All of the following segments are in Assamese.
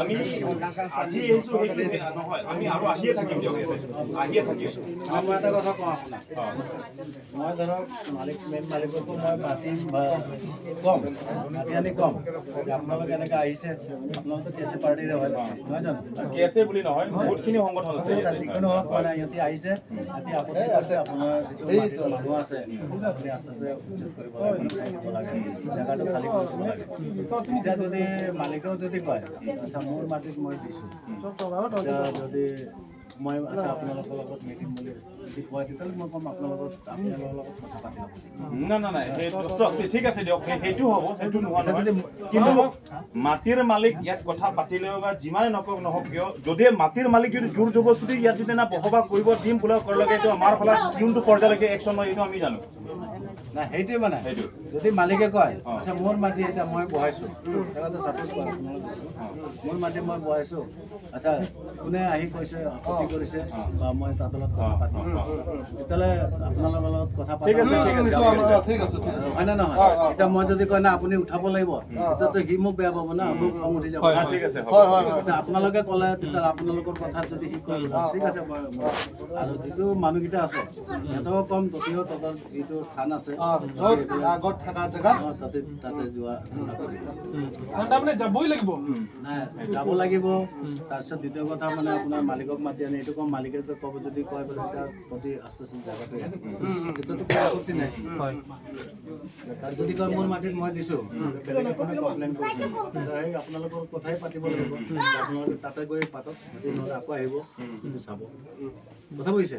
আমি আজি নহয়, আমি আৰু আহিয়ে থাকিম, আহিয়ে থাকিম। মই এটা কথা কওঁ আপোনাক, মই ধৰক মালিক মেইন মালিককো মই মাতিম বা ক'ম, মাতি আনি ক'ম যে আপোনালোক এনেকৈ আহিছে, আপোনালোকতো কেছে পাৰ্টিৰে হয় নহয় জানো? কেছে বুলি নহয়, বহুতখিনি সংগঠন আছে, যিকোনো হওক, মানে ইহঁতি আহিছে, ইহঁতি আপত্তি কৰিছে, আপোনাৰ যিটো মাটিৰ মানুহ আছে আপুনি আস্তে আস্তে উচ্ছেদ কৰিব লাগে, উঠাই দিব লাগে, জেগাটো খালী কৰি দিব লাগে। এতিয়া যদি মালিকেও যদি কয় আচ্ছা মোৰ মাটিত মই দিছোঁ, এতিয়া যদি মই আচ্ছা আপোনালোকৰ লগত মিটিং বুলি যদি কয়, তেতিয়াহ'লে মই ক'ম আপোনালোকৰ লগত কথা পাতি ল'ব। না না নাই, ঠিক আছে দিয়ক, সেইটো হ'ব, সেইটো নোহোৱা নহয়। কিন্তু মাটিৰ মালিক ইয়াত কথা পাতিলেও বা যিমানে নকওক নহওক কিয়, যদি মাটিৰ মালিক যদি জোৰ জবৰদস্তি ইয়াত যদি না বসবাস কৰিব দিম বোলে কৰালৈকে, এইটো আমাৰ ফালে কোনটো পৰ্যায়লৈকে একশ্যন হয় এইটো আমি জানো। নাই, সেইটোৱে মানে সেইটো যদি মালিকে কয় আচ্ছা মোৰ মাটি এতিয়া মই বহাইছোঁ, তেখেতে ছাপ'জ কয় মোৰ মাটি মই বহাইছোঁ, আচ্ছা কোনে আহি কৈছে আপত্তি কৰিছে বা মই তাতৰ লগত কথা পাতিম, তেতিয়াহ'লে আপোনালোকৰ লগত কথা পাতিম, হয়নে নহয়? এতিয়া মই যদি কয় না আপুনি উঠাব লাগিব, তেতিয়াতো সি মোক বেয়া পাব না, মোক খং উঠি যাব। এতিয়া আপোনালোকে ক'লে তেতিয়াহ'লে আপোনালোকৰ কথাত যদি সি কয় ঠিক আছে, মই আৰু যিটো মানুহকেইটা আছে সিহঁতকো ক'ম, ততিও তহঁতৰ যিটো স্থান আছে তাতে তাতে যোৱা যাবই লাগিব, নাই যাব লাগিব। তাৰপিছত দ্বিতীয় কথা মানে আপোনাৰ মালিকক মাতি আনি এইটো কম, মালিকে ক'ব যদি কয় বোলে তেতিয়া তহঁতি আস্তে আস্তে জেগাটো তেতিয়াতো কোনো আপত্তি নাই। তাৰ যদি কয় মোৰ মাটিত মই দিছোঁ, বেলেগে কোনে কমপ্লেইন কৰিছে, সেই আপোনালোকৰ কথাই পাতিব লাগিব, আপোনালোকে তাতে গৈ পাতক, নহ'লে আকৌ আহিব কিন্তু চাব। কথা বুজিছে?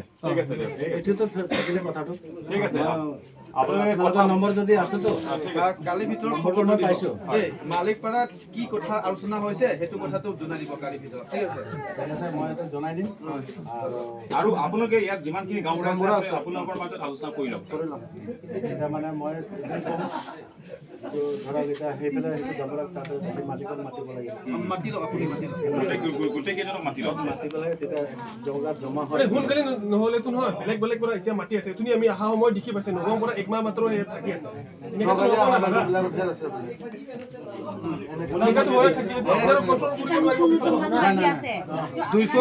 এইটোতো থাকিলে কথাটো ঠিক আছে। আপোনালোকৰ নম্বৰ যদি আছে তো কালি ভিতৰত খবৰ মই পাইছোঁ। দেই, মালিক পাৰাত কি কথা আলোচনা হৈছে সেইটো কথাটো জনাই দিব কালি ভিতৰত, ঠিক আছে? ঠিক আছে, মই এটা জনাই দিম। আৰু আপোনালোকে ইয়াত যিমানখিনি গাঁওবুঢ়া আছে আপোনালোকৰ মাজত আলোচনা কৰি লওক। এতিয়া মানে মই ক'ম ধৰক এতিয়া সেইফালে সেইটো গাঁওবুঢ়াক তাতে মালিকক মাতিব লাগিব, মাতি লওক, আপুনি মাতি লওক, গোটেইকেইজনক মাতি লওক, মাতি পেলাই তেতিয়া জেগাত জমা হয়। সোনকালে নহ'লেতো নহয়, বেলেগ বেলেগ পৰা এতিয়া মাতি আছে, তুমি আমি অহা সময়ত দেখি পাইছে নগাঁও পৰা একমাহ মাত্ৰ থাকি আছে, দুইশ